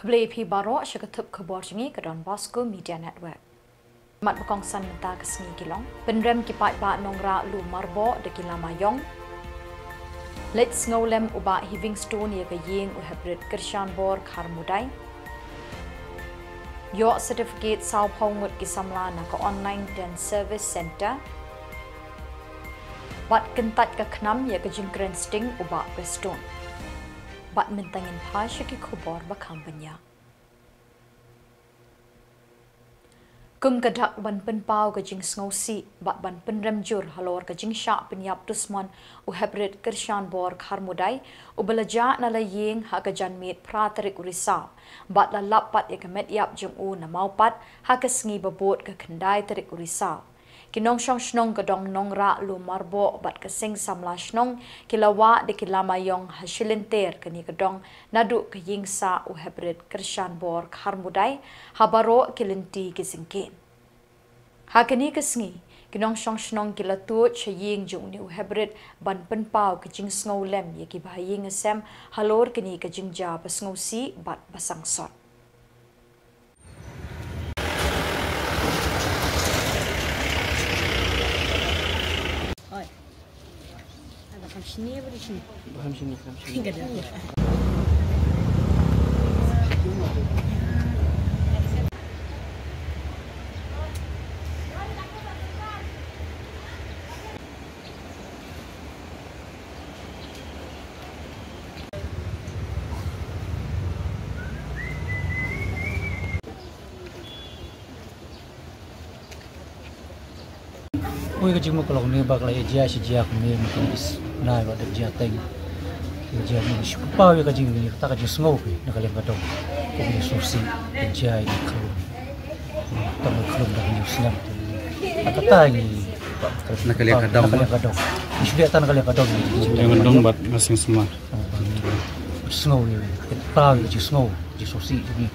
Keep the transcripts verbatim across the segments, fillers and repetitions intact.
Khublei phi baroh sha ka thup khubor jong ngi ka Don Bosco Media Network. Mat ba kongsan mynta ka sngi ki long: pynrem ki paidbah nongrah Lum Marboh da ki lama ïong. Leit sngewlem u Bah Heaving Stone ïa ka ïing u Heprit Kyrshanbor Kharmudai. Ïoh certificate sawphew ngut ki samla na ka Online Ten Service Centre. Bad kyntait ka khnam ïa ka jingkren sting u Bah Prestone. Bad mynta ngin phai sha ki khubor ba kham bniah. Kum ka dak ban pynpaw ka jingsngewsih bad ban pynrem jur halor ka jingshah pynïap dusmon u Heprit Kyrshanbor Kharmudai, uba la jah na la ïing ha ka janmiet phra tarik u Risaw, bad la lap pat ïa ka met ïap jong u na Mawpat ha ka sngi ba bud ka khyndai tarik u Risaw. Ki nongshong shnong ka dong nongrah Lum Marboh bad ka seng samla shnong ki la wah da ki lama ïong ha shilynter kane ka dong naduh ka ïing sah u Heprit Kyrshanbor Kharmudai ha baroh ki lynti ki jingkit. Ha kane ka sngi, ki nongshong shnong ki la tuid sha ïing jong une u Heprit ban pynpaw ka jingsngewlem ïa ki bahaïing hasem halor kane ka jingjia ba sngewsih bad ba sangsot. Oi, ka jingmut ka long ne ba ka la ïa jia shi jia kumne, ma ka is nai ba dep jia teng. Ka jia ne shi paw ïa ka jing ne, kata ka jingsngew phi na ka liang ka dong. Ka jingsngewsih ka jia ïa ka khlum. Tang ka khlum da ka jingsngewsih. Kata ngi na ka liang ka dong. Na ka liang ka dong. Ni shi bia tang na ka liang ka dong. Liang ka dong bad ka seng sumar. Sngew ïa ka paw ïa ka jingsngew. Jingsngewsih jong ngi.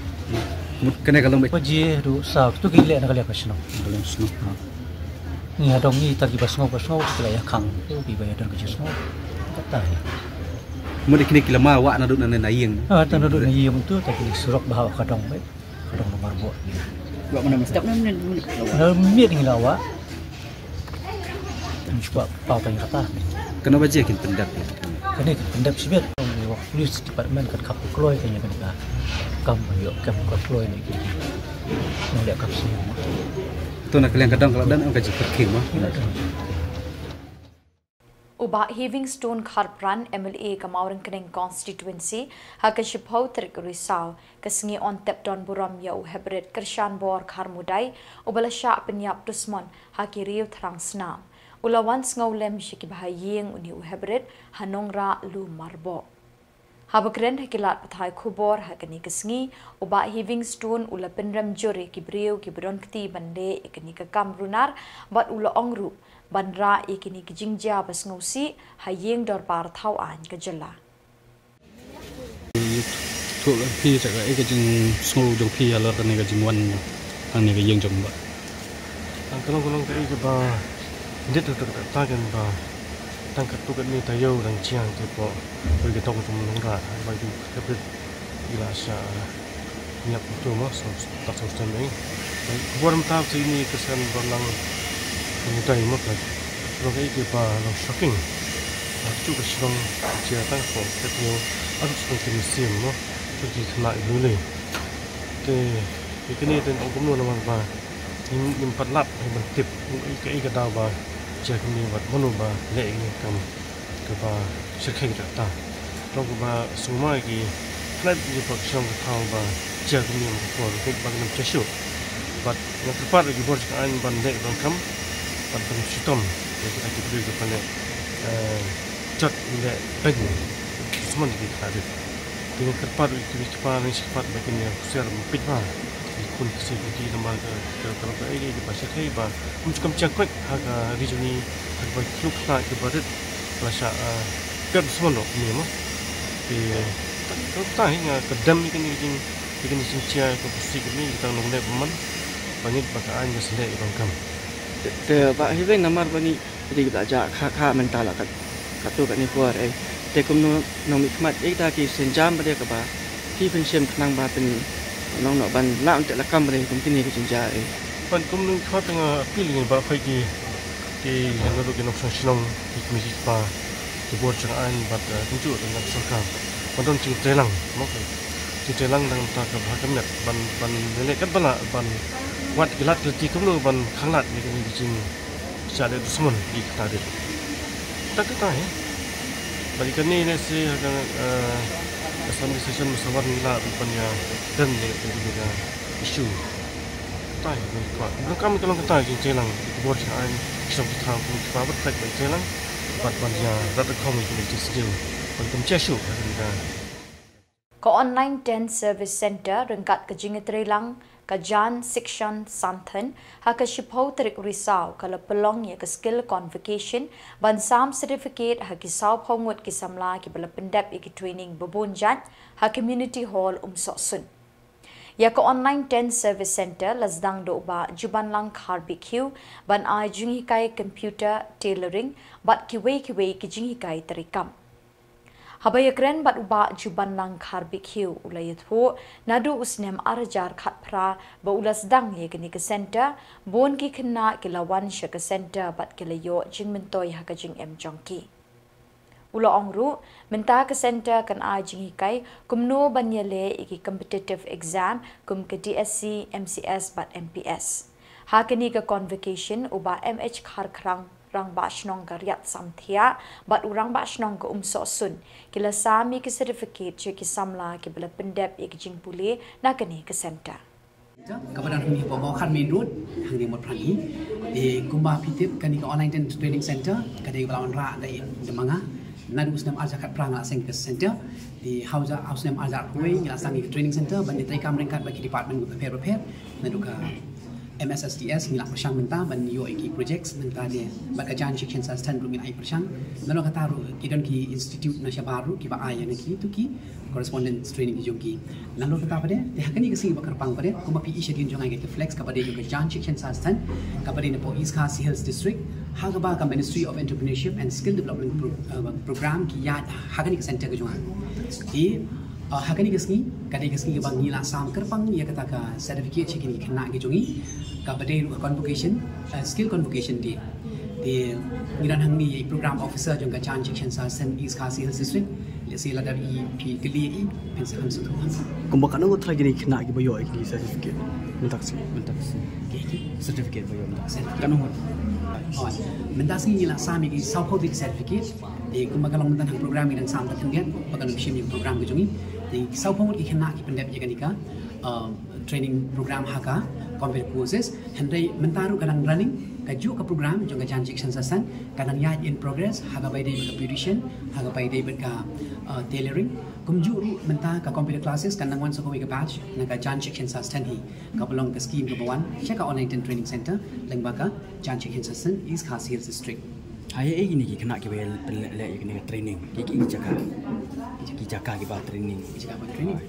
Mut kane ka long ba. Baje haduh saw tu ki leh na ka liang ka shnong. Ka liang shnong. Ha. Ngi ha dong ngi ta kiba sngew ba sngew ki la ïa khang. Tu kiba ïa don ka jingsngew. Kata hi. Mut kine ki lama wah naduh na na ïing. Ha, ta naduh na ïing tu ta ki surok ba ha ka dong ba. Ka dong Lum Marboh. Wah mana mesti. Na miet ngi la wah. Ngi shu paw tang kata. Kano ba jia kin pyndep ïa kane? Kane kin pyndep shibit. Ngi wak police department kan khap kloi kane, kane ka kam ba ïoh kam ka kloi ne ki. Nong leh kam shu. To na ka liang ka dong ka la don ka jingpyrkhing ma. U Bah Heaving Stone Kharpran, M L A ka Mawryngkneng Constituency, ha ka shiphew tarik Risaw, ka sngi un tep don burom ïa u Heprit Kyrshanbor Kharmudai, uba la shah pynïap dusmon ha ki riew thrang snam. U la wan sngewlem sha ki bahaïing une u Heprit ha nongrah Lum Marboh. Haba kren ha ki lad pathai khubor ha kane ka sngi, u Bah Heaving Stone u la pynrem jur ïa ki briew kiba don kti ban leh ïa kane ka kam runar, bad u la ong ruh ban rah ïa kine ki jingjia ba sngewsih ha ïing dorbar thaw aiñ ka jylla. Ïathuh lem phi sa kaei ka jingsngew jong phi halor kane ka jingwan hangne ka ïing jong u Bah. Tang ka long ka long kaei kaba dei, tang ka tang katto katne taïew dang jiang te poi ka dong jong u nongrah ba ïoh ka bit ïa la sha ñiap tu ma sa tak sa stem eng. Khubor mynta sa ine ka san ba lang ka mutai ma ka long kaei kaba long shocking. Ka tu ka shnong jia tang ko ka tu a tu shnong ka museum ma tu ki khana i lule. Te ïa kane te ong kumno namar ba ngim, ngim pat lap, ngim pat tip ïa kaei ka daw ba jia kumne bad mano ba leh ïa kane ka kam kaba shyrkhei kata. Long kaba sngewmai ki khlem ïa ka shong ka thaw ba jia kumne ka por ba ngim jia shuh. Bad nga kyrpad ïa ki bor jong ka aiñ ban leh donkam bad ban shitom ïa kita ki briew kiba leh, eh, jot leh beiñ. Sman ki kata. Te nga kyrpad ïa ki, ki kpa, nga kyrpad ba kin ïa husiar beit bha. Ki khun ki seh ki namar ka, ka, ka, ka, eh, eh, ba shyrkhei ba ym ju kam jia koit ha ka ri jong ngi, ha kaba ki khyllung khynnah kiba rit ba la shah, ah, pyndonkam noh kumne mo. Te ta, ta, ta hi nga kdem ïa kane ka jing, ïa kane ka jingjia ka pusi kane, ïa ka tang nongleh bymman. Ba ngeit ba ka aiñ ka sa leh ïa ka kam. Te, te ba hi veng namar ba ngi Te ki ba la jah kha kha mynta la kat, katto katne por, eh. Te kumno nongmihkhmat, eh, kita ki sienjam ba dei kaba Ki pynshem khnang ba pyn long noh ban lah un teh lakam re kum kine ki jingjia re. Ban kum nung khot nga appeal ngi ba phai ki ki naduh ki nongshong shnong ki kmie ki kpa ki bor jong aiñ bad kumjuh dang ngan sorkar ban don jingtreilang mo jingtreilang dang ta ka bha ka met ban ban lele kat bala ban wat ki lad ki lati kumno ban khanglad ni ki jing Sha le dusmon ki kata de. Tak kata he. Bagi kane ne se ha ka assembly session masa wan ngi la ban panya dan ne ka issue. Tai ne kwa. Bukan kami kalau kata jing jelang di kubur sha ai kisam kita pun kita bertek ban jelang. Bat ban ya rat kong ni jing sejil. Ban kum cheshu ha ka Ka Online Tent Service Centre ryngkat ka jingïatreilang ka Jan Shikshan Santhan ha ka shiphew tarik Risaw ka la pynlong ïa ka Skill Convocation ban sam certificate ha ki sawphew ngut ki samla kiba la pyndep ïa ki training babun jait ha Community Hall Umsohsun. Ïa ka Online Tent Service Centre la sdang da u Bah Jubanlang Kharbik Hugh ban ai jinghikai computer, tailoring bad kiwei kiwei ki jinghikai treikam. Haba ïakren bad u Bah Jubanlang Kharbik Hugh u la ïathuh naduh u snem ar hajar khatphra ba u la sdang ïa kane ka centre, bun ki khynnah ki la wan sha ka centre bad ki la ïoh jingmyntoi ha ka jingim jong ki. U la ong ruh, mynta ka centre kan ai jinghikai kumno ban ïaleh ïa ki competitive exam kum ka DSC, MCS bad MPS. Ha kane ka convocation u Bah M H Kharkhrang Rangbah Shnong ka Riat Samthiah bad u Rangbah Shnong ka Umsohsun ki la sam ïa ki certificate sha ki samla kiba la pyndep ïa ki jingpule na kane ka centre. Kaba dang hangne hapoh Mawkhar Main Road hangne Mawphran hi. Te kumba phi tip kane ka Online Tent Training Centre ka dei kaba la wanrah da i da ma nga. Naduh u snem ar hajar khatphra nga la seng ka centre. Te ha u snem ar hajar arphew wei ngi la sdang ïa ka training centre ban ïatreikam ryngkat bad ki department bapher bapher. Naduh ka MSSDS ngi la pyrshang mynta ban ïoh ïa ki projects mynta ne bad ka Jan Shikshan Sansthan ruh ngi la ïa pyrshang. Nalor kata ruh ki don ki institute na shabar ruh kiba ai ïa ngi ki tu ki correspondence training ki jong ki. Nalor kata pat te ha kane ka sngi ba kyrpang pat kumba phi i shadien jong ngi ka flex kaba dei jong ka Jan Shikshan Sansthan kaba dei napoh East Khasi Hills District ha kaba ka Ministry of Entrepreneurship and Skill Development Pro, uh, Program ki ïaid ha kane ka centre ka jong ngi. Te uh, ha kane ka sngi ka dei ka sngi kaba ngi la sam kyrpang ïa kata ka certificate sha kine ki khynnah ki jong ngi kaba dei ruh ka convocation, uh, skill convocation day. Te ngi don hangne ïa i program officer jong ka Jan Shikshan Sansthan East Khasi Hills District. Lehse lada i phi kylli i phin sa khan suthu. Kumba katno ngut trai kine ki khynnah kiba ïoh ïa kine ki certificate mynta ka sngi? Mynta ka sngi. Certificate ba ïoh mynta ka sngi. Katno ngut? Oh, mynta ka sngi ngi la sam ïa ki sawphew tylli ki certificate. Te kumba ka long mynta ha program ngi dang sam ka khyndiat ba kan shim ïa program ka jong ngi. Te sawphew ngut ki khynnah ki pyndep ïa kane ka, um, training program ha ka computer courses. Hynrei mynta ruh ka dang running kajuh ka program jong ka Jan Shikshan Sansthan ka dang ïaid in progress ha kaba ïadei bad ka beautician, ha kaba ïadei bad ka, uh, tailoring. Kumjuh ruh mynta ka computer classes kan dang wan sa kawei ka batch na ka Jan Shikshan Sansthan hi kaba long ka scheme kaba wan sha ka Online Tent Training Centre lyngba ka Jan Shikshan Sansthan East Khasi Hills District. Ha ïa ei kine ki khynnah kiba ïa pynleh ïa kine ki training, ki ki jaka, ki jaka kiba training. Ki jaka ba training.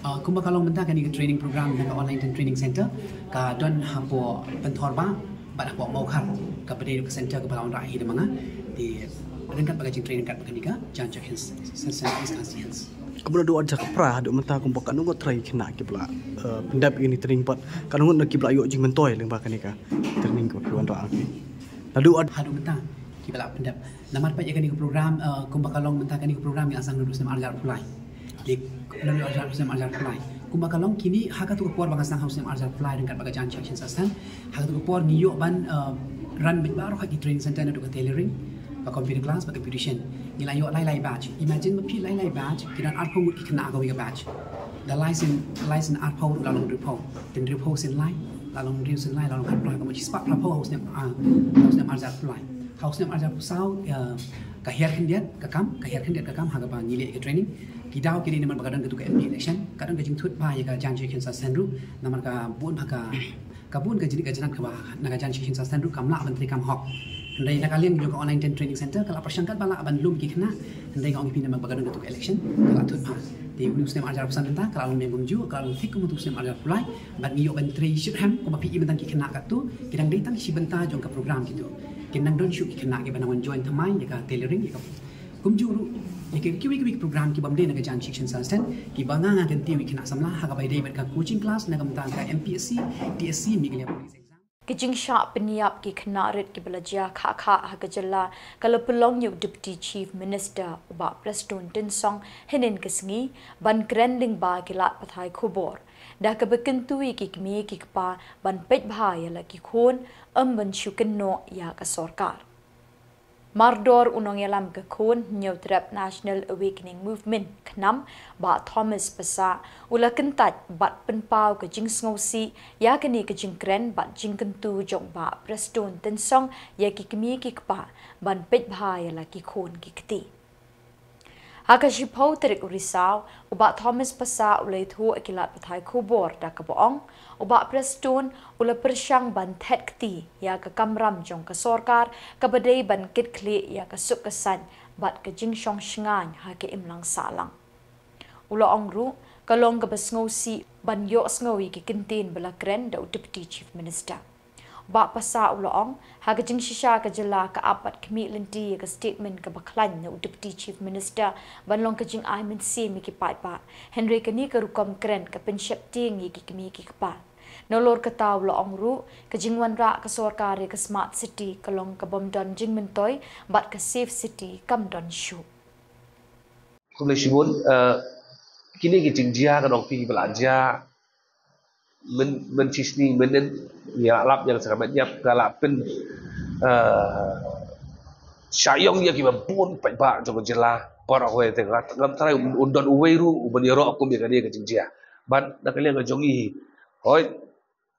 Uh, kumba ka long mynta kane ka training program na ka Online Tent Training Centre ka don hapoh Pynthor Bah bad hapoh Mawkhar kaba dei ka centre kaba la wanrah hi da ma nga. Te ryngkat bad ka jingtraining ryngkat bad kane ka Jan Shikshan Sansthan East Khasi Hills. Kaba naduh ar hajar khatphra haduh mynta kumba katno ngut trai ki khynnah kiba la, eh, pyndep ïa kane training bad katno ngut na kiba la ïoh jingmyntoi lyngba kane ka training kaba phi wanrah. Naduh ar haduh mynta kiba la pyndep. Namar pat ïa kane ka program, eh, kumba ka long mynta kane ka program ngi la sdang naduh u snem ar hajar arphew lai. Te naduh u snem ar hajar arphew lai. Kumba ka long kine ha katu ka por ba nga sdang ha u snem ar hajar arphew lai ryngkat bad ka Jan Shikshan Sansthan. Ha katu ka por ngi ïoh ban, uh, run beit baroh ki training centre naduh ka tailoring, ka computer class bad ka beautician. Ngi la ïoh lai lai batch. Imagine ma phi lai lai batch ki don arphew ngut ki khynnah ha kawei ka batch. Da lai sien, lai sien arphew ruh la long hynriewphew. Te hynriewphew sien lai la long hynriew sien lai la long khatphra, ka mut shispah phraphew ha u snem, ah, ha u snem ar hajar arphew lai. Ha u snem ar hajar arphew saw, uh, ka hiar khyndiat ka kam, ka hiar khyndiat ka kam ha kaba ngi leh ka training. Ki daw ki dei namar ba ka don katu ka MP election, ka don ka jingthut bha ïa ka Jan Shikshan Sansthan ruh namar ka bun bha ka Ka bun ka jingdih ka jingdih kaba na ka Jan Shikshan Sansthan ruh kam lah ban treikam hok. Hynrei na ka liang jong ka Online Tent Training Centre ka la pyrshang katba lah ban lum ki khynnah. Hynrei nga ong ïa phi namar ba ka don katu ka election ka la thut bha. Te une u snem ar hajar arphew san mynta ka la long biang kumjuh, ka la long thik kum utu u snem ar hajar arphew lai. Bad ngi ïoh ban trei shitrhem kumba phi i mynta ki khynnah katto ki dang dei tang shi bynta jong ka program kito. Kin nang don shuh ki khynnah kiba nang wan join thymmai ïa ka tailoring ïa ka Kumjuh ruh ïa ki kiwei kiwei ki program ki bym dei na ka Jan Shikshan Sansthan kiba nga nga kynti ïa ki khynnah samla ha kaba ïadei bad ka coaching class na ka bynta ka M P S C, T S C, Meghalaya Police Exam. Ka jingshah pynïap ki khynnah rit kiba la jia khah khah ha ka jylla ka la pynlong ïa u Deputy Chief Minister u Bah Prestone Tynsong hynnin ka sngi ban kren lyngba ki lad pathai khubor da kaba kyntu ïa ki kmie ki kpa ban peit bha ïa la ki khun, ym ban shu kynnoh ïa ka sorkar. Mardor u nongïalam ka khun Hynñiewtrep National Awakening Movement, KHNAM, Bah Thomas Passah u la kyntait bad pynpaw ka jingsngewsih ïa kane ka jingkren bad jingkyntu jong Bah Prestone Tynsong ïa ki kmie ki kpa ban peit bha ïa la ki khun ki kti. Ha ka shiphew tarik u Risaw, u Bah Thomas Passah u la ïathuh ïa ki lad pathai khubor da kaba ong, u Bah Prestone u la pyrshang ban thet kti ïa ka kamram jong ka sorkar kaba dei ban kitkhlieh ïa ka suk ka saiñ bad ka jingshong shngaiñ ha ka imlang sahlang. U la ong ruh ka long kaba sngewsih ban ïohsngew ïa ki kyntien ba la kren da u Deputy Chief Minister. Bah Passah u la ong, ha ka jingshisha ka jylla ka ap bad khmih lynti ïa ka statement kaba khlaiñ na u Deputy Chief Minister ban long ka jingai mynsiem ïa ki paidbah. Hynrei kane ka rukom kren ka pynsheptieng ïa ki kmie ki kpa. Nalor kata u la ong ruh, ka jingwanrah ka sorkar ïa ka Smart City ka long ka bym don jingmyntoi bad ka Safe City kam don shuh. Khublei shibun, eh, kine ki jingjia ka nongphi ba la jia, myn, myn shisni mynnin, ïa lap ïa ka sakramat ïap ka la pyn, eh, shah ïong ïa kiba bun paidbah jong ka jylla, baroh kawei te nga ngam tharai un don uwei ruh uban ïaroh kum ïa kane ka jingjia. Bad na ka liang ka jong ngi, hoi,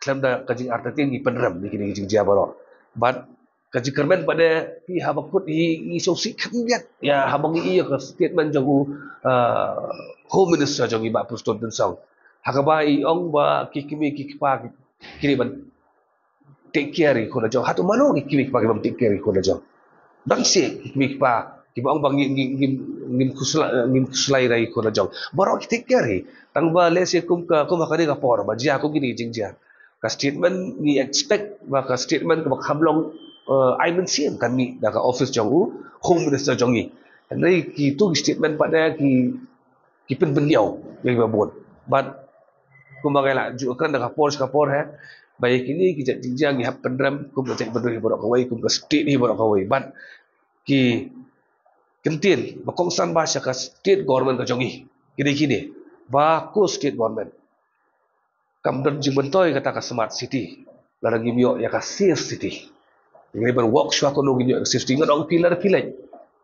khlem da ka jingartatien ngi pynrem ïa kine ki jingjia baroh. Bad ka jingkyrmen pat de phi haba kut hi ngi sngewsih khyndiat ïa haba ngi ïoh ka statement jong u, ah, Home Minister jong ngi Bah Prestone Tynsong. Ha kaba i ong ba ki kmie ki kpa ki, ki dei ban take care ïa ki khun la jong. Hato mano ki kmie ki kpa ki bym take care ïa ki khun la jong? Don seh ki kmie ki kpa kiba ong ba ngi, ngi, ngi, ngim khuslai, ngim khuslai ïa ki khun la jong. Baroh ki take care hi. Tang ba lehse kum ka, kum ha kane ka por ba jia kum kine ki jingjia, ka statement ngi expect ba ka statement kaba kham long, eh, ai mynsiem kan mih na ka office jong u Home Minister jong ngi. Hynrei kitu ki statement pat de ki, ki pynbynñiaw ïa kiba bun. Bad kumba ngi la ju kren da ka por sha ka por, he, ba ïa kine ki jait jingjia ngi hap pynrem kum ka jaitbynriew hi baroh kawei, kum ka state hi baroh kawei. Bad ki kyntien ba kongsan ba sha ka state government ka jong ngi ki dei kine, ba ko state government kam don jingmyntoi kata ka Smart City lada ngim ïoh ïa ka Safe City. Ngi ban walk shwa ko nongin ïoh ïa ka Safe City, ngan ong phi lada phi leit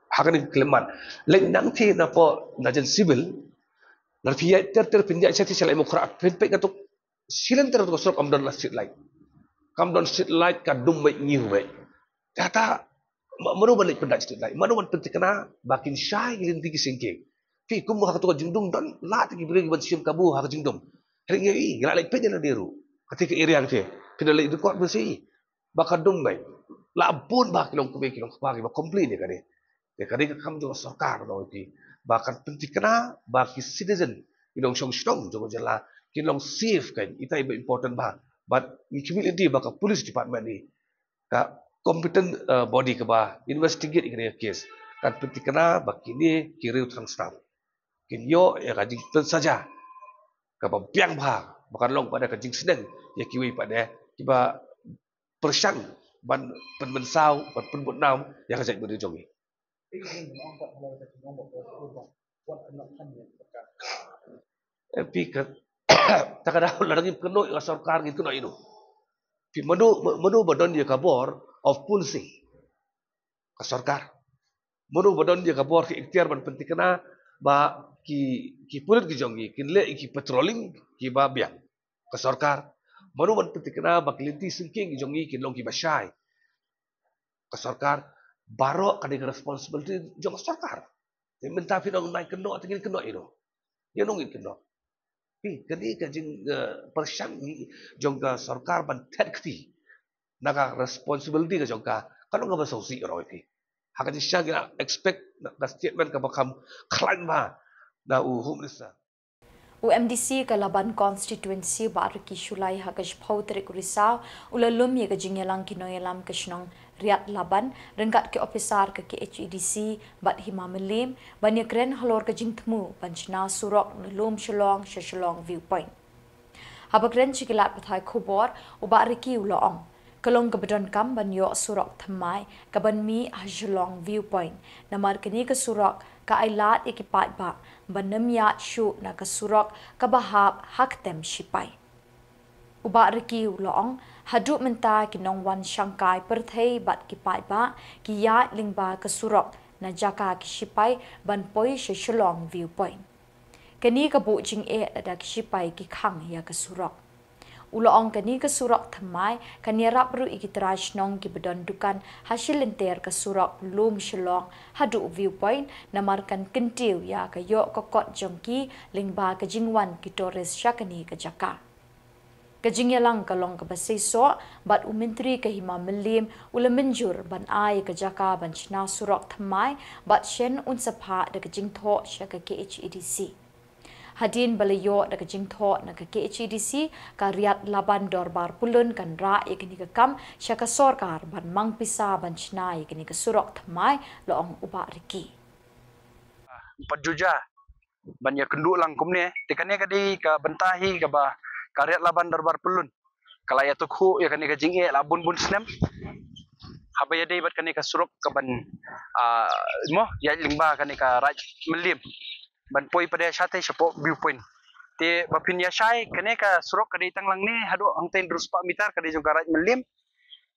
ha kane ka khyllipmat, leit nangthie na pdeng na jan civil, lada phi ïaid ter ter phin ïaid sha thie sha Laitumkhrah phin peit kato shilynter kato ka surok kam don la street light. Kam don street light, ka dum beit ngi beit. Kata, ma-, mano ban leit pyndait street light? Mano ban pynthikna ba kin shai ki lynti ki syngkien? Phi kum ha kato ka jingdum don la te ki briew ki ban shim kabu ha ka jingdum. Hynrei ngi ïohi, ngi la leit peit ïa lade ruh. Kata ka area kata phi da leit record mynsiem ba ka dum beit. La bun ba ki long kmie ki long kpa kiba complain ïa kane. Ïa kane ka kam jong ka sorkar, nong ïa phi, ba kan pynthikna ba ki citizen, ki nongshong shnong jong ka jylla kin long safe. Kan ita iba important ba, bad ngi khmih lynti ba ka police department hi, ka competent, eh, body kaba investigate ïa kane ka case, kan pynthikna ba kine ki riew thrang stam kin ïoh ïa ka jingpynsaja kaba biang bha, ba kan long pat de ka jingsneng ïa kiwei pat de kiba pyrshang ban pynmynsaw, ban pynbudnam ïa ka jaitbynriew jong ngi. Eh, phi, kata ka daw lada ngim kynnoh ïa ka sorkar ngin kynnoh ïano? Phi, mano, mano ba don ïa ka bor of policing? Ka sorkar. Mano ba don ïa ka bor, ka iktiar ban pynthikna ba ki, ki pulit ki jong ngi kin leh ïa ki patrolling kiba biang? Ka sorkar. Mano ban pynthikna ba ki lynti syngkien ki jong ngi kin long kiba shai? Ka sorkar. Baroh ka dei ka responsibility jong ka sorkar. Te mynta phi ong nai kynnoh, te ngin kynnoh ïano? Ïano ngin kynnoh? Phi, kane ka jing, eh, pyrshang jong ka sorkar ban thet kti na ka responsibility ka jong ka, ka long kaba sngewsih ïa phi. Ha ka jingshisha ngi la expect na ka statement kaba kham khlaiñ bha na u Home Minister. U M D C ka Laban Constituency, Bah Ricky Shullai, ha ka shiphew tarik u Risaw u la lum ïa ka jingïalang ki nongïalam ka shnong Riat Laban ryngkat ki ophisar ka K H A D C bad Hima Mylliem ban ïakren halor ka jingthmu ban shna surok na Lum Shillong sha Shillong View Point. Haba kren sha ki lad pathai khubor, u Bah Ricky u la ong, ka long kaba donkam ban ïoh surok thymmai kaban mih ha Shillong View Point, namar kane ka surok ka ai lad ïa ki paidbah ban ym ïaid shuh na ka surok kaba hap ha ktem shipai. U Bah Ricky u la ong, haduh mynta ki nongwan shangkai pyrthei bad ki paidbah ki ïaid lyngba ka surok na jaka ki shipai ban poi sha Shillong View Point. Kane ka buh jingeh lada ki shipai ki khang ïa ka surok. U la ong, kane ka surok thymmai kan ïarap ruh ïa ki trai shnong kiba don dukan ha shilynter ka surok Lum Shillong haduh View Point, namar kan kyntiew ïa ka ïoh ka kot jong ki lyngba ka jingwan ki tourist sha kane ka jaka. Ka jingïalang ka long kaba seisoh bad u Myntri ka Hima Mylliem u la mynjur ban ai ka jaka ban shna surok thymmai bad shen un sa phah da ka jingthoh sha ka K H A D C. Hadien ba la ïoh da ka jingthoh na ka K H A D C, ka Riat Laban Dorbar Pyllun kan rah ïa kane ka kam sha ka sorkar ban mang pisa ban shna ïa kane ka surok thymmai, la ong u Bah Ricky. Pat juja ban ïa kynduh lang kumne, te kane ka dei ka bynta hi kaba ka Riat Laban Dorbar Pyllun ka la ïa tukhu ïa kane ka jingeh la bun bun snem. Haba ïa dei bad kane ka surok kaban, ah, mo, ïa lyngba kane ka Raid Mylliem ban poi pat de shatei shapoh View Point. Te ba phin ïa shai, kane ka surok ka dei tang lang ne haduh hangtei hynriew spah meter ka dei jong ka Raid Mylliem.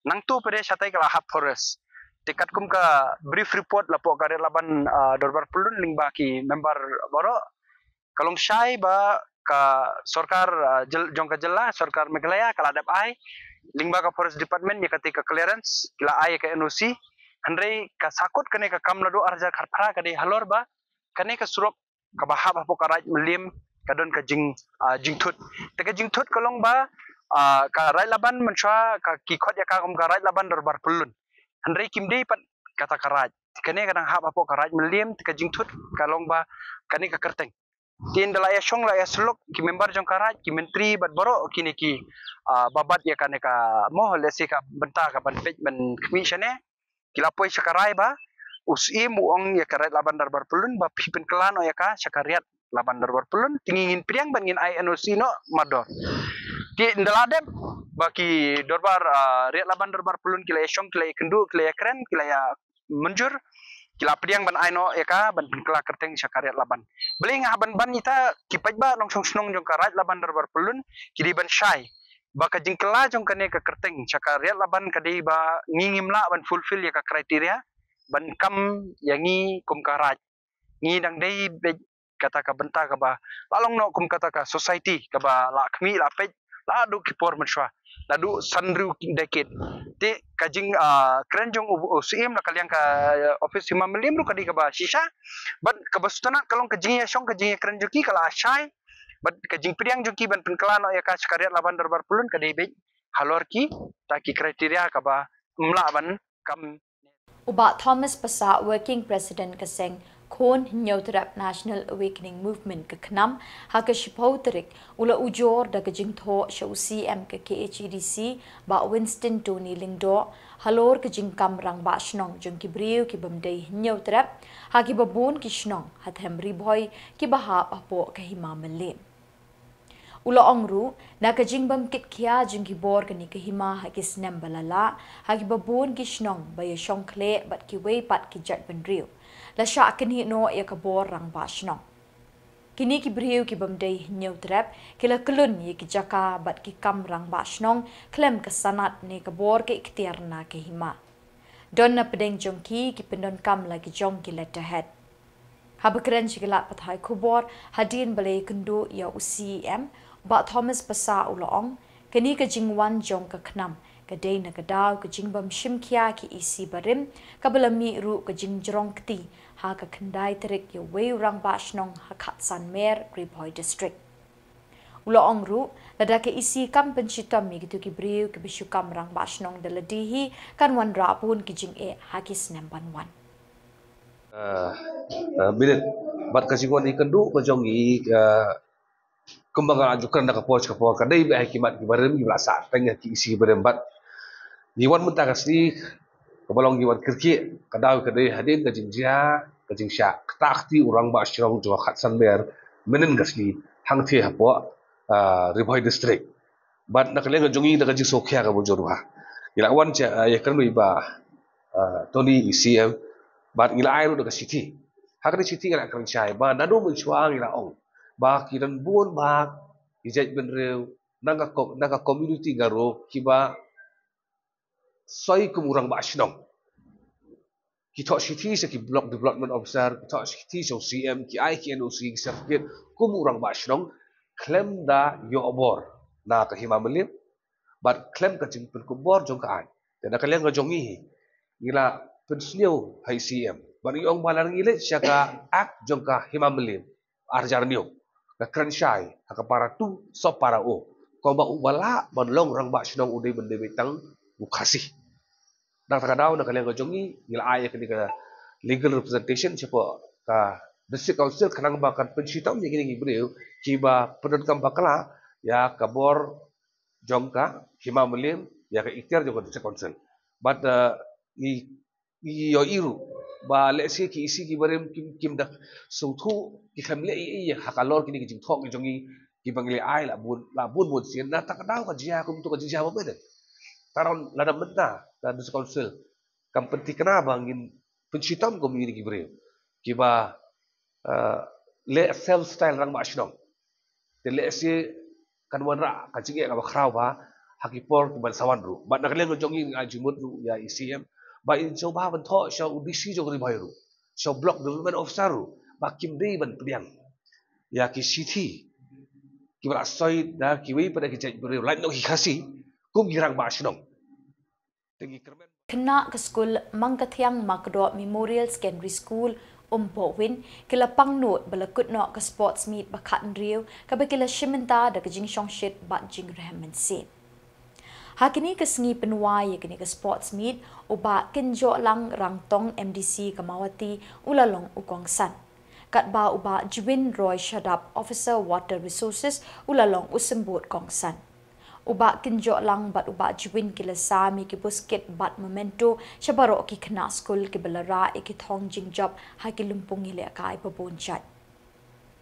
Nangtu pat de shatei ka la hap forest. Te katkum ka brief report la poh ka Riat Laban, ah, Dorbar Pyllun lyngba ki member baroh, ka long shai ba ka sorkar, ah, jyl-, jong ka jylla, sorkar Meghalaya ka la dep ai lyngba ka forest department ïa kata ka clearance, ki la ai ïa ka N O C. Hynrei ka sakut kane ka kam naduh ar hajar khatphra ka dei halor ba kane ka surok kaba hap hapoh ka Raid Mylliem ka don ka jing, ah, jingthut. Te ka jingthut ka long ba, ah, ka Raid Laban mynshuwa ka ki khot ïa ka kum ka Raid Laban Dorbar Pyllun. Hynrei kim dei pat kata ka raid. Te kane ka dang hap hapoh ka Raid Mylliem, te ka jingthut ka long ba kane ka kyrteng. Te ynda la ïa shong la ïa sylok ki member jong ka raid, ki myntri bad baroh kine ki, ah, ba bat ïa kane ka mo, lehse ka bynta kaban peit ban khmih shane. Ki la poi sha ka rai ba u Syiem u ong ïa ka Riat Laban Dorbar Pyllun ba phi pynkylla noh ïa ka sha ka Riat Laban Dorbar Pyllun, te ngi ngin pdiang bad ngin ai N O C noh mardor. Te ynda la dep ba ki dorbar, ah, Riat Laban Dorbar Pyllun ki la ïa shong, ki la ïa kynduh, ki la ïa kren, ki la ïa mynjur, ki la pdiang ban ai noh ïa ka ban pynkylla kyrteng sha ka Riat Laban. Balei nga hap ban ban ita, ki paidbah nongshong shnong jong ka Raid Laban Dorbar Pyllun ki dei ban shai ba ka jingkylla jong kane ka kyrteng sha ka Riat Laban ka dei ba ngi ngim lah ban fulfill ïa ka criteria ban kam ïa ngi kum ka raid. Ngi dang dei beit kata ka bynta kaba la long noh kum kata ka society kaba la khmih la peit la duh ki por mynshuwa, la duh san hynriew decade. Te ka jing, ah, kren jong u, u Syiem na ka liang ka, ah, office Hima Mylliem ruh ka dei kaba shisha. Bad kaba sngewtynnat ka long ka jingïashong, ka jingïakren jong ki ka la shai. Bad ka jingpdiang jong ki ban pynkylla noh ïa ka sha ka Riat Laban Dorbar Pyllun ka dei beit halor kita ki criteria kaba ym lah ban kam. U Bah Thomas Passah, Working President ka seng Khun Hynñiewtrep National Awakening Movement ka KHNAM, ha ka shiphew tarik u la ujor da ka jingthoh sha u Syiem ka K H A D C, Bah Winston Tony Lyngdoh, halor ka jingkam rangbah shnong jong ki briew ki bym dei Hynñiewtrep ha kiba bun ki shnong ha them Ri Bhoi kiba hap hapoh ka Hima Mylliem. U la ong ruh, na ka jingbym kit khia jong ki bor kane ka hima ha ki snem ba la lah, ha kiba bun ki shnong ba ïashong khleh bad kiwei pat ki jaitbynriew, la shah knieh noh ïa ka bor rangbah shnong. Kine ki briew ki bym dei Hynñiewtrep ki la kyllun ïa ki jaka bad ki kam rangbah shnong khlem ka sanad ne ka bor ka iktiar na ka hima. Don na pdeng jong ki, ki pyndonkam la ki jong ki letterhead. Haba kren sha ki lad pathai khubor hadien ba la ïakynduh ïa u Syiem, Bah Thomas Passah u la ong, kane ka jingwan jong ka KHNAM ka dei na ka daw ka jingbym shim khia ka E C barim, kaba la mih ruh ka jingjrong kti ha ka khyndai tarik ïa uwei u rangbah shnong ha Khatsan Mer, Ri Bhoi District. U la ong ruh, lada ka E C kam pynshitom ïa kito ki briew kiba shu kam rangbah shnong da lade hi, kan wanrah bun ki jingeh ha ki snem ban wan. Ah, ah, minit. Bad ka jingwan ïakynduh ka jong ngi, ah, kumba nga la ju kren da ka por sha ka por, ka dei beit ha ki mat ki barim, kiba la sah teng ha ki E C barim. Bad ngi wan mynta ka sngi, Kaba long ki wan kyrkieh, ka daw ka dei hadien ka jingjia ka jingshah ktah kti u rangbah shnong jong ka khatsan ber mynnin ka sngi hangthie hapoh, ah, Ri Bhoi District. Bad na ka liang ka jong ngi da ka jingsngewkhia kaba jur bha, ngi la wan sha, ah, ïakren bad i Bah, ah, Tony, i C M, bad ngi la ai ruh da ka shithi. Ha kane ka shithi ngi la kren shai ba naduh mynshuwa ngi la ong ba ki don bun bha ki jaitbynriew na ka ko-, na ka community Garo kiba soi kum u rangbah shnong. Ki thoh shithi sha ki Block Development Officer, ki thoh shithi sha u C M, ki ai ki N O C, ki certificate kum u rangbah shnong, khlem da ïoh bor na ka Hima Mylliem bad khlem ka jingpynkup bor jong ka aiñ. Te na ka liang ka jong ngi hi, ngi la pynsngew ha i C M bad ngi ong ba lada ngi leit sha ka Act jong ka Hima Mylliem ar hajar hynñiew, ka kren shai ha ka para two, sub para O, kumba uba lah ban long rangbah shnong u dei ban dei beit tang u Khasi. Na kata ka daw na ka liang ka jong ngi, ngi la ai ïa kane ka legal representation shapoh ka District Council khnang ba kan pynshitom ïa kine ki briew kiba pyndonkam bakla ïa ka bor jong ka Hima Mylliem, ïa ka ikhtiar jong ka District Council. Bad, eh, ngi, ngi ïohi ruh ba lehse ki E C ki barim kim, kim da sngewthuh, ki khlem leh ei ei ïa ka halor kine ki jingthoh ki jong ngi kiba ngi la ai la bun, la bun bun sien. Na kata ka daw ka jia kumto ka jingjia ba bha. Karon lada mynta ka District Council kam pynthikna ba ngin pynshitom kum ïa kine ki briew kiba, eh, leh self style rangbah shnong, te lehse kan wanrah ka jingeh kaba khraw bha ha ki por kiban sa wan ruh. Bad na ka liang ka jong ngi ngi ai jingmut ruh ïa i C M ba in sngewbha ban thoh sha u D C jong Ri Bhoi ruh, sha u Block Development Officer ruh, ba kim dei ban pdiang ïa ki shithi kiba la soi da kiwei pat ki jaitbynriew, lait noh ki Khasi, kum ki rangbah shnong. Te ngi kyrmen. Khynnah ka skul Mangkathiang Makdoh Memorial Secondary School, Umpohwin, ki la pang nud ba la kut noh ka sports meet ba khathynriew kaba ki la shim bynta da ka jingshongshit bad jingrhem mynsiem. Ha kine ki sngi pynwai ïa kine ki sports meet, u Bah Kynjohlang Rangtong, M D C ka Mawhati, u la long u kongsan. Katba u Bah Jwin Roy Shadap, Officer Water Resources, u la long u symbud kongsan. U Bah Kynjohlang bad u Bah Jwin ki la sam ïa ki buskit bad memento sha baroh ki khynnah skul kiba la rah ïa ki thong jingjop ha ki lympung ïalehkai ba bun jait.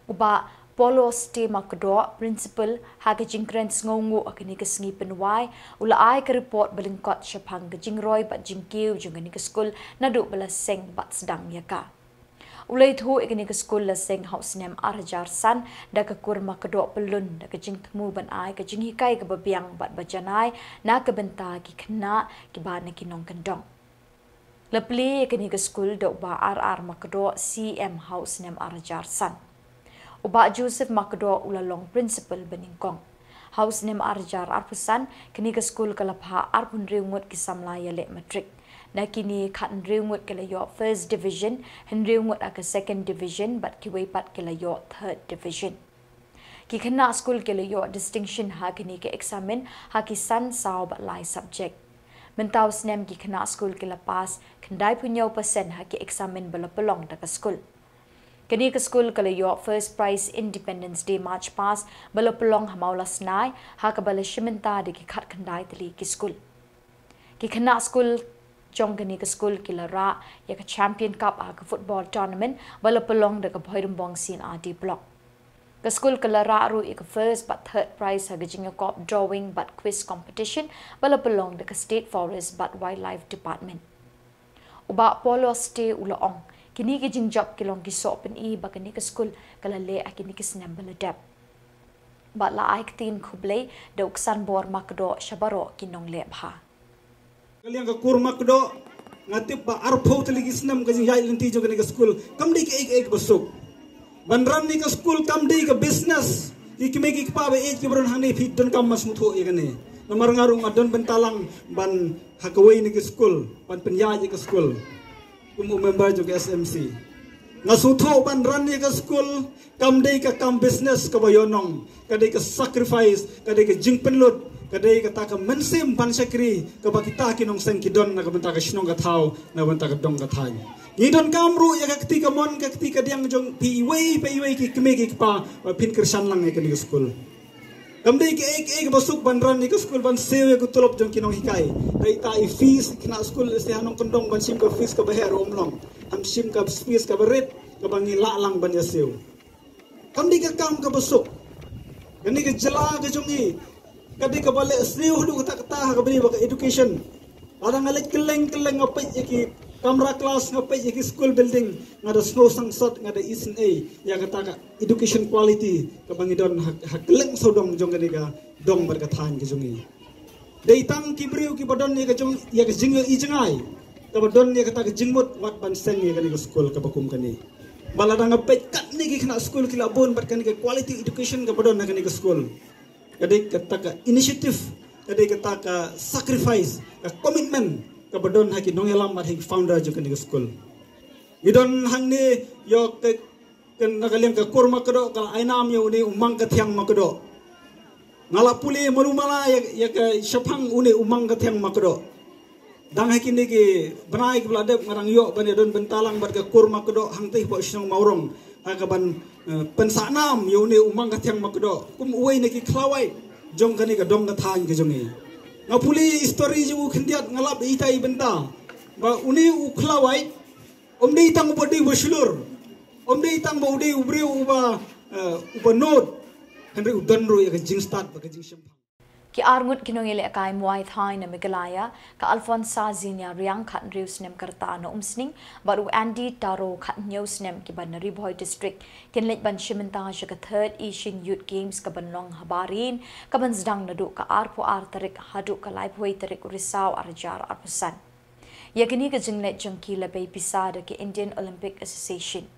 U Bah Paulos T Makdoh, Principal, ha ka jingkren sngewnguh ha kine ki sngi pynwai, u la ai ka report ba lyngkot shaphang ka jingroi bad jingkiew jong kane ka skul naduh ba la seng bad sdang ïa ka. U la ïathuh ïa kane ka skul la seng ha u snem ar hajar san da ka kur Makdoh Pyllun da ka jingthmu ban ai ka jinghikai kaba biang bad ba janai na ka bynta ki khynnah kiba na ki nongkyndong. La plie ïa kane ka skul da u Bah R R Makdoh, C M, ha u snem ar hajar san. U Bah Joseph Makdoh u la long Principal ba nyngkong. Ha u snem ar hajar arphew san, kane ka skul ka la phah arphew hynriew ngut ki samla ïaleh matrik. Na kine khathynriew ngut ki la ïoh First Division, hynriew ngut ha ka Second Division, bad kiwei pat ki la ïoh Third Division. Ki khynnah skul ki la ïoh distinction ha kine ki eksamin ha ki san, saw bad lai subject. Mynta u snem ki khynnah skul ki la pass khyndai phew hynñiew percent ha ki eksamin ba la pynlong da ka skul. Kane ka skul ka la ïoh First Prize Independence Day March Past ba la pynlong ha Mawlasnai, ha kaba la shim bynta da ki khatkhyndai tylli ki skul. Ki khynnah skul jong kane ka skul ki la rah ïa ka Champion Cup ha ka football tournament ba la pynlong da ka Bhoirymbong C and R D Block. Ka skul ka la rah ruh ïa ka first bad third prize ha ka jingïakop drawing bad quiz competition ba la pynlong da ka State Forest bad Wildlife Department. U Bah Paulos te u la ong, kine ki jingjop ki long ki soh pyni ba kane ka skul ka la leh ha kine ki snem ba la dep. Bad la ai ktien khublei da u Ksanbor Makdoh sha baroh ki nongleh bha. Ka liang ka kur Makdoh, nga tip ba arphew tylli ki snem ka jingïaid lynti jong kane ka skul kam dei kaei kaei kaba suk. Ban run ïa ka skul kam dei ka business. Ki kmie ki kpa ba ïeit kiba don hangne phi donkam ban sngewthuh ïa kane. Namar nga ruh nga don bynta lang ban ha kawei na ki skul ban pynïaid ïa ka skul kum u member jong ka S M C. Nga sngewthuh ban run ïa ka skul kam dei ka kam business kaba ïohnong, ka dei ka sacrifice, ka dei ka jingpynlut, ka dei kata ka mynsiem ban shakri kaba kita ki nongseng ki don na ka bynta ka shnong ka thaw, na ka bynta ka dong ka thaiñ. Ngi donkam ruh ïa ka kti kamon ka kti kadiang jong phi iwei pa iwei ki kmie ki kpa ba phin kyrshan lang ïa kane ka skul. Kam dei kaei kaei kaba suk ban ran ïa ka skul ban siew ïa ka tulop jong ki nonghikai. Dei ta i fees khynnah skul, lehse ha nongkyndong ban shim ka fees kaba heh ruh ym long. Ham shim ka fees kaba rit kaba ngi lah lang ban ïa siew. Kam dei ka kam kaba suk. Kane ka jylla ka jong ngi ka dei kaba leh sniew haduh katta katta ha kaba dei ba ka education. Lada nga leit kylleng kylleng, nga peit ïa ki kamra class, nga peit ïa ki school building, nga da sngew sangsot, nga da isynei ïa kata ka education quality kaba ngi don ha, ha kylleng sawdong jong kane ka dong bad ka thaiñ ka jong ngi. Dei tang ki briew kiba don ïa ka jong, ïa ka jingïohi jngai kaba don ïa kata ka jingmut wat ban seng ïa kane ka skul kaba kum kane. Ba lada nga peit katne ki khynnah skul ki la bun bad kane ka quality education kaba don ha kane ka skul. Ka dei kata ka initiative, ka dei kata ka sacrifice, ka commitment kaba don ha ki nongïalam bad ha ki founder jong kane ka skul. Ngi don hangne ïoh ka, ka na ka liang ka kur Makdoh ka la ai nam ïa une u Mang Kathiang Makdoh. Nga la pule malu mala ïa, ïa ka shaphang une u Mang Kathiang Makdoh. Dang ha kine ki bnai kiba la dep nga dang ïoh ban ïadon bynta lang bad ka kur Makdoh hangtei hapoh shnong Mawrong ha kaban, eh, pynsah nam ïa une u Mang Kathiang Makdoh kum uwei na ki khlawait jong kane ka dong ka thaiñ ka jong ngi. Nga pule history jong u khyndiat, nga lap ïa ita i bynta ba une u khlawait um dei tang uba dei uba shlur, um dei tang ba u dei u briew uba, eh, uba nud, hynrei u don ruh ïa ka jingstad bad ka jingshemphang. Ki arngut ki nongïalehkai Muay Thai na Meghalaya, ka Alfonsa Zinia Riang khathynriew snem ka rta na Umsning bad u Andy Taro khathynñiew snem kiba na Ri Bhoi District, kin leit ban shim bynta sha ka Third Asian Youth Games kaban long ha Bahrain, kaban sdang naduh ka arphew ar tarik haduh ka laiphew wei tarik u Risaw arhajar arphew san. Ïa kane ka jingleit jong ki la bei pisa da ka Indian Olympic Association.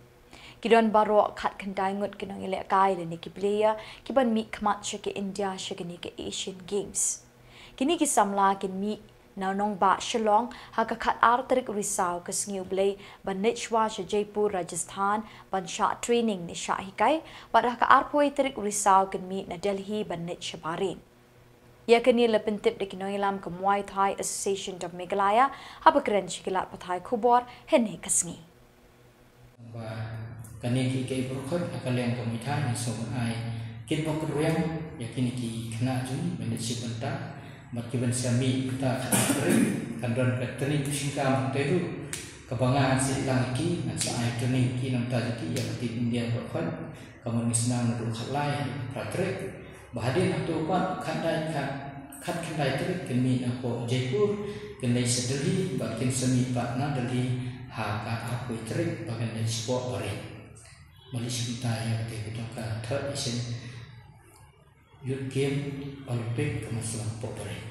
Ki don baroh khatkhyndai ngut ki nongïalehkai lane ki player kiban mih khmat sha ka India sha kane ka Asian Games. Kine ki samla kin mih na nongbah Shillong ha ka khatar tarik Risaw ka sngi U Blei ban leit shuwa sha Jaipur, Rajasthan ban shah training ne shah hikai, bad ha ka arphew wei tarik Risaw kin mih na Delhi ban leit sha Bahrain. Ïa kane la pyntip da ki nongïalam ka Muay Thai Association of Meghalaya haba kren sha ki lad pathai khubor hynne ka sngi. Ba kane ki kei baroh khoit ha ka liang ka Muay Thai ngi sngewbha ai kit bok kit rwiang ïa kine ki khynnah jong ngi ban leit shim bynta bad kiban sa mih bynta kata ka training kan don ka training pynshngaiñ hangtei ruh kaba ngan sa ïalang ïa ki, ngan sa ai training ïa ki na bynta jong ki ïa ka team India baroh khoit. Ka mut ngi sdang naduh khatlai haduh phra tarik. Ba hadien hato pat khatkhyndai, khat, khatkhyndai tarik kin mih na hapoh Jaipur, kin leit sha Delhi, bad kin sa mih pat na Delhi ha ka arphew tarik ba kin leit shapoh Bahrain. Ban leit shim bynta ïa kata ka dei ka Third Asian Youth Game Olympic ka ban sa long hapoh Bahrain.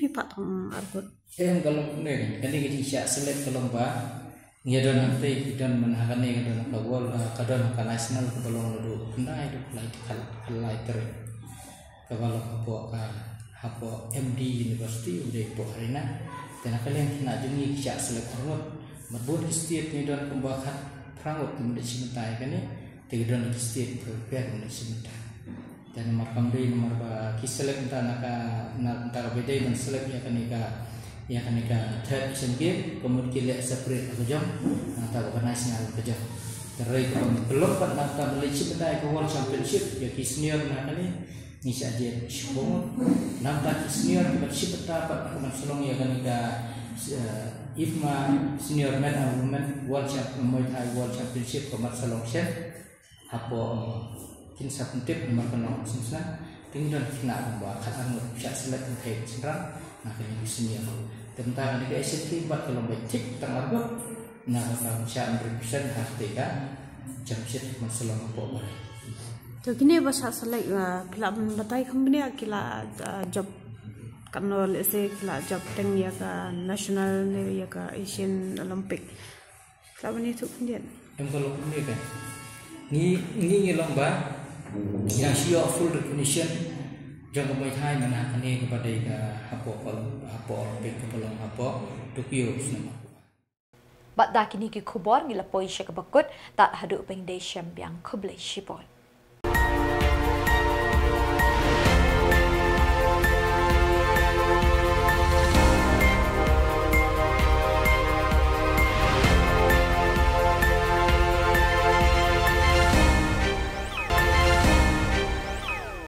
Phi pat tang arngut. Em, ka long kumne, kane ka jingshah select ka long ba ngi don hangtei, ki don man ha kane, ka don ka world, ah, ka don ka national kaba long naduh khyndai haduh lai, kal-, kal-, lai tarik. Kaba long hapoh ka, hapoh M D University, u dei hapoh Haryana. Te na ka liang kine jong ngi ki shah select arngut. Bad bun ki state ngi don kumba khatphra ngut ki mut shim bynta ïa kane. Te ki don ki state kiba pher ki mut shim bynta. Te namar kam dei namar ba ki select mynta na ka, na mynta kaba dei ban select ïa kane ka, ïa kane ka Third Asian Game, ka mut ki leh separate ka jong, na kata ba ka national ka jong. Te hynrei kaba long pat na kata ba leit shim bynta ïa ka World Championship, ïa ki senior na kane, ngi shah jied shiphew ngut. Na kata ki senior kiba shim bynta pat ka ban sa long ïa kane ka, eh, IFMA Senior Men and Women World Champ-, Muay Thai World Championship ka ban sa long shen. Hapoh, kin sa pyntip namar ka long sien sna, te ngi don khynnah kumba khatar ngut shah select, hynrei shynrang na ka jong ki senior. Te mynta kane ka Asian Games pat ka long ba thik tang arngut, na ka long shah hynriew percent ha kata ka championship ban sa long hapoh Bahrain. To kine ba shah select, ah, phi lah ban batai kumne ki la, ah, jop, katno, let's say, ki la jop teng ïa ka national ne ïa ka Asian Olympic. Ka ban ïathuh khyndiat. Em, ka long kumne ka. Ngi, ngi, ngi long ba ngi dang shu ïoh full recognition jong ka Muay Thai mynta ha kane kaba dei ka hapoh, hapoh Olympic kaba long hapoh Tokyo snem. Bad da kine ki khubor ngi la poi sha kaba kut, tad haduh ban ïashem biang, khublei shibun.